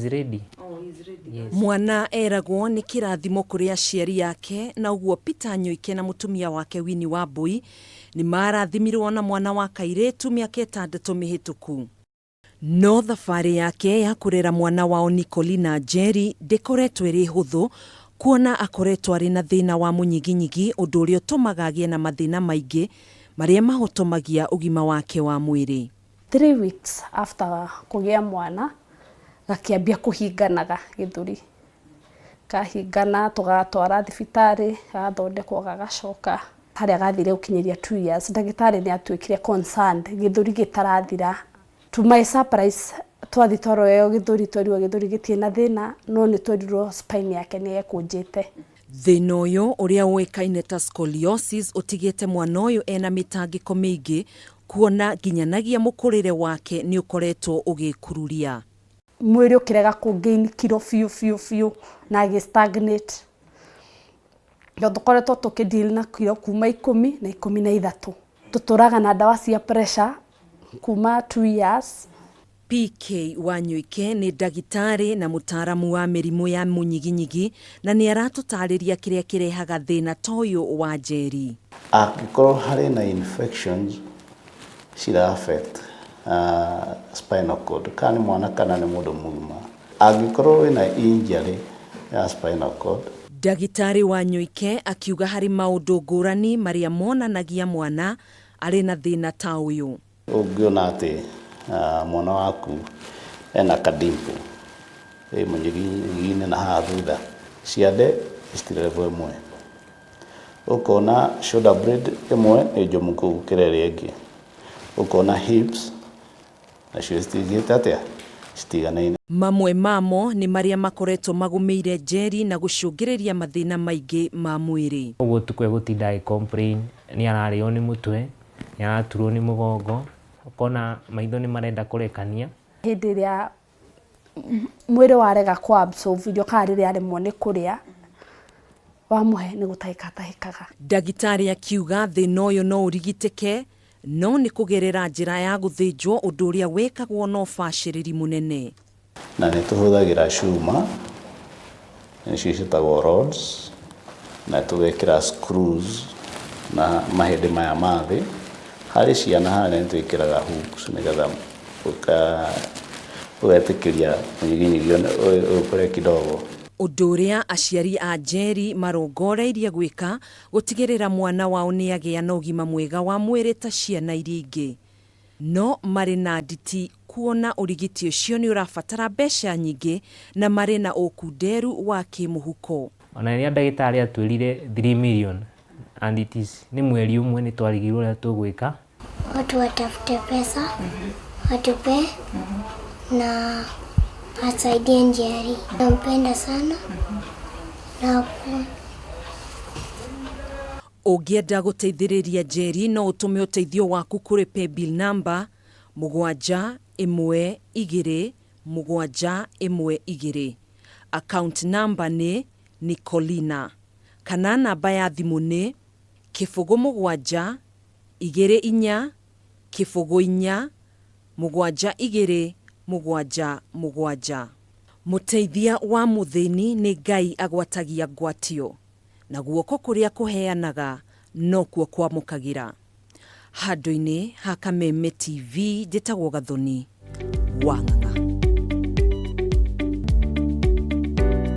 Ready. Yes. Mwana eragwo nĩ kĩrathimo kũrĩ aciari ake na ũguo Peter Nyoike na mũtumia wake Winnie Wambui nĩ marathimirwo na mwana wa kairĩtu mĩaka 6 mĩhĩtũku. No thabarĩ yake ya kũrera mwana wao Nicolina Njeri ndĩkoretwo ĩrĩ hũthũ kuona akoretwo arĩ na thĩna wa mũnyiginyigi ũndũ ũrĩa ũtũmaga agĩe na mathĩna maingĩ marĩa mahotomagia ũgima wake wa mwĩrĩ. 3 weeks after kũgĩa mwana gakĩambia kũhinganaga gĩthũri, kahingana tũgatwara thibitarĩ gagathondekwo gagacoka harĩa gathire gũkinyĩria 2 years ndagĩtarĩ nĩ atuĩkire concerned gĩthũri gĩtarathira. To my surprise twathi twaroreo gĩthũri twerirwo gĩthũri gĩtirĩ na thĩna no nĩ twerirwo spine yake nĩ yekũnjĩte. Thĩna ũyũ ũrĩa ũĩkaine ta scoliosis ũtigĩte mwana ũyũ ena mĩtangĩko mĩingĩ kuona nginyanagia mũkũrĩre wake nĩ ũkoretwo ũgĩkururia. Mwĩrĩ ũkĩrega kũ gain kiro biũ biũ biũ na agĩ stagnate. Tondũ tũkoretwo tũkĩ deal na kiro kuma 10 na 13. Tũtũraga na ndawa cia pressure kuma 2 years. PK Wanyoike nĩ ndagĩtarĩ na mũtaaramu wa mĩrimũ ya mũnyiginyigi na nĩ aratũtarĩria kĩrĩa kĩrehaga thĩna ta ũyũ wa Njeri. Angĩkorwo harĩ na infections cira affect spinal cord, kana nĩ mwana kana nĩ mũndũ mũgima. Angĩkorwo wĩna injury ya spinal cord. Ndagĩtarĩ Wanyoike akiuga harĩ maũndũ ngũrani marĩa monanagia mwana arĩ na thĩna ta ũyũ. Ũngĩona atĩ mwana waku ena kadimple ĩ mũnyiginyigi-inĩ na haha thutha, ciande citirĩ level ĩmwe. Ũkona shoulder blade ĩmwe nĩ njũmũ gũkĩra ĩrĩa ĩngĩ. Ũkona hips nacio citigĩte atĩa, citiganaine. Mamwe mamo nĩ marĩa makoretwo magũmĩire Njeri na gũcũngĩrĩria mathĩna maingĩ ma mwĩrĩ. Ũguo ũtukũ egũtinda agĩ complain nĩ ararĩo nĩ mũtwe, nĩ araturwo nĩ mũgongo, ũkona maitho nĩ marenda kũrekania. Hĩndĩ ĩrĩa mwĩrĩ warega kũ absorb irio kana rĩrĩa aremwo nĩ kũrĩa, wamũhe nĩ gũtahĩka atahĩkaga. Ndagĩtarĩ akiuga thĩna ũyũ no ũrigitĩke no nĩ kũgerera njĩra ya gũthĩnjwo ũndũ ũrĩa wĩkagwo na ũbacĩrĩri mũnene. Na nĩ tũhũthagĩra cuma, nĩcio ciĩtagwo rods, na tũgekĩra screws na mahĩndĩ maya ma thĩ. Harĩ ciana harĩa nĩ twĩkĩraga hooks nĩgetha ũgetĩkĩria mũnyiginyigi ũkũre kidogo. Ũndũ ũrĩa aciari a Njeri marongoreirie gwĩka gũtigĩrĩra mwana wao nĩ agĩa na ũgima mwega wa mwĩrĩ ta ciana iria ingĩ. No marĩ na nditi kuona ũrigiti ũcio nĩ ũrabatara mbeca nyingĩ na marĩ na ũkunderu wa kĩmũhuko. Ona rĩrĩa ndagĩtarĩ atwĩrire 3 million and it is nĩ mweri ũmwe nĩ twarigirwo ũrĩa tũgwĩka. Watu watafute pesa, watupe na asaidie Njeri. Nampenda sana na Ũngĩenda gũteithĩrĩria Njeri no ũtũme ũteithio waku kũrĩ paybill number 7 1 2 7 1 2. Account number nĩ Nicolina kana namba ya thimũ nĩ 0 7 2 4 0 4 7 2 7 7. Mũteithia wa mũthĩni nĩ Ngai agwatagia ngwatio na guoko kũrĩa kũheanaga nokuo kwamũkagĩra. Handũ-inĩ ha Kameme TV njĩtagwo Gathoni wa Ng'ang'a.